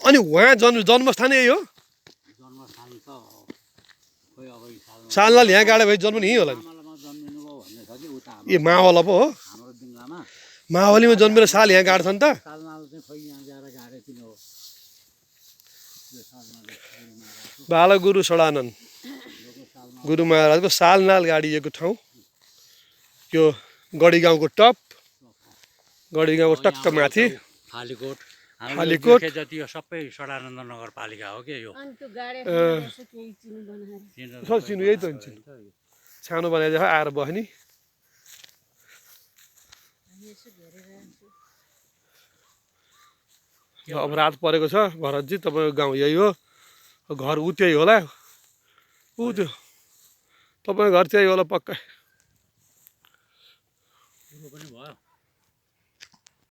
अनि उहाँ जन्मस्थान यही हो? सालनाल यहाँ गाडे भए जन्म यहीँ होला नि? ए माहौल पो हो? माहौलीमा जन्मेर साल यहाँ गाड्छ नि त? बालगुरु षडानन्द गुरु महाराजको सालनाल गाडिएको ठाउँ यो गढी गाउँको टप, गढी गाउँको टक्क माथि फालीकोट जति यो सबै षडानन्द नगरपालिका हो के यो। चिनु यही त हुन्छ सानो बनाएर आएर बस्ने। अब रात परेको छ भरतजी, तपाईँको गाउँ यही हो, घर ऊ त्यही होला, ऊ त्यो तपाईँको घर त्यही होला पक्का।